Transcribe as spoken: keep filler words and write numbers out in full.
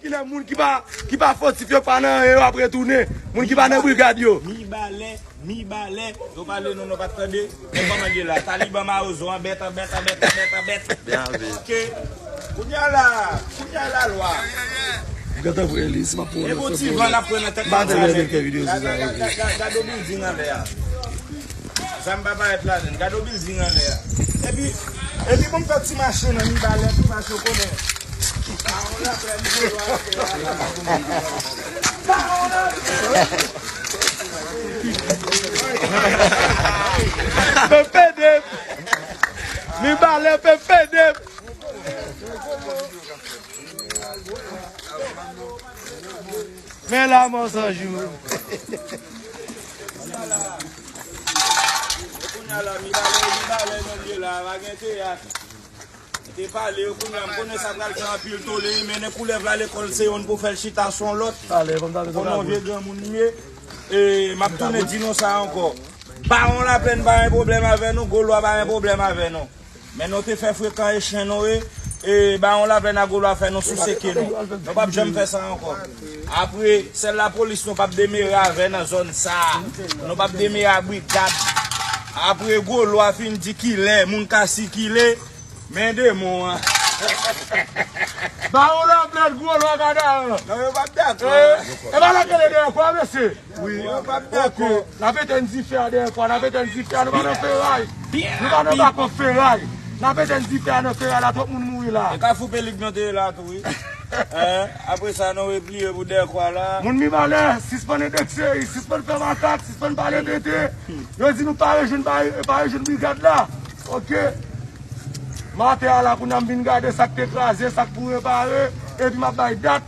Ki nan moun ki pa, ki pa fòtif yo, ki pa nan anyen, yo ap retounen. Moun ki pa nan brigad yo. Mibalè, Mibalè, yo pale nou, nou pa t tande. Men kòman l ye la? Taliban Mawozo, anbèt, anbèt, anbèt, anbèt, anbèt. Byen anvi. Ok. Kounye a la, kounye a la lwa. Gade pou Elis, m ap pran yon lòt. E bon ti van n ap pran nan tèt. M pa tande lè l fè videyo sou sa. Gade, gade, gade, gade yon bilding anlè a. Zam pa parèt ladann. Gade yon bilding anlè a. Epi, epi bon, m fè ti mache nan Mibalè tou, paske w konnen. Bawon Laplèn Golo a fè a. Bawon Laplèn. Pepe Dep. Mibalè Pepe Dep. Men la mò san jou. Kounye a la, Mibalè, Mibalè, nèg yo la, pa gen teyat. Te pale yo, kounye a, m konnen sa pral fè anpil tole, mennen koulèv la lekòl, se youn pou fè l chita sou yon lòt. Konnen yon vye granmoun m ye. E, m ap tounen di nou sa ankò. Bawon Laplèn pa gen pwoblèm avè nou, Golo a pa gen pwoblèm avè nou. Men nou te fè frekan e chen nou ye, e Bawon Laplèn a Golo a fè nou souse ke nou. Nou p ap janm fè sa ankò. Apre, sèl lapolis nou p ap demere avè nan zòn sa a. Nou p ap demere a brigad. Apre Golo a fin di kilè moun ka sikile, men demon an. Bawon Laplèn Golo a gada an. Non, yo p ap dakò. E pa la kele dèyè kwa, mesye. Wi, yo p ap dakò. N ap etenn dife a dèyè kwa, n ap etenn dife a, nou pa nan feray. Nou pa nan bako feray. N ap etenn dife a nan feray la, twòp moun mouri la. E Kafou Pelik nou te ye la tou, wi. Hein? Apre sa, nou repliye pou dèyè kwa la. Moun Mibalè, sispann endekse, sispann fè makak, sispann pale bete. Yo di nou pa rejwenn, pa, pa rejwenn brigad la. Ok. Maten a la, kounye a m vin gade sa k te kraze, sa k pou repare, epi m ap bay dat.